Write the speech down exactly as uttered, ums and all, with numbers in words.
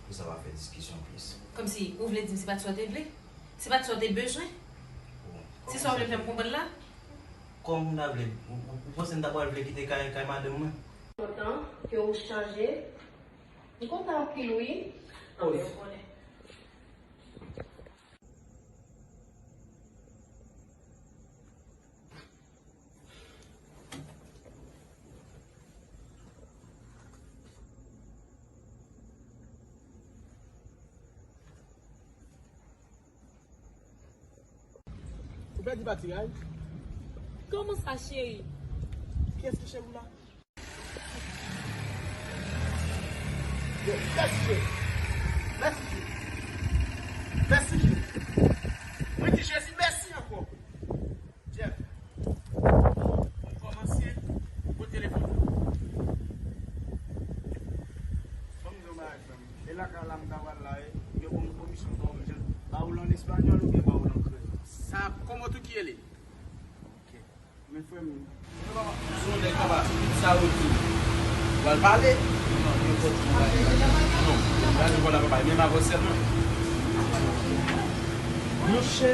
Pou sa pa fè diskisyon plis. Kòmsi, ou vle di m se pa t sa w te vle? Se pa t sa w te bezwen? Se sa w vle fè m konprann la? Kòman m ta vle? Ou, ou, ou panse m ta pral vle kite kay, kay madanm mwen? Kontan ke ou chanje. M kontan anpil, wi. Anben, ou konnen. Ou pèdi batri a wi. Kòman sa, cheri? Kiyès ki cheri w la? Yo, mèsi, Jezi. Mèsi, Jezi. Mèsi, Jezi. Mwen di Jezi mèsi ankò. Jeff, m kòmanse pou telefòn nan. Ban m di w yon bagay, frè m. E lakay la m ta pral la, e, yo ban m komisyon, ba w, ba w l an espanyòl oubyen ba w l an kreyòl? Sa, como tú quieres? Ok. Men frè m, se yon nèg anba, sa yo di, w al pale. Non, nenpòt ki bagay la. Non, la nou konn ap pale, menm avè w sèlman. Monchè,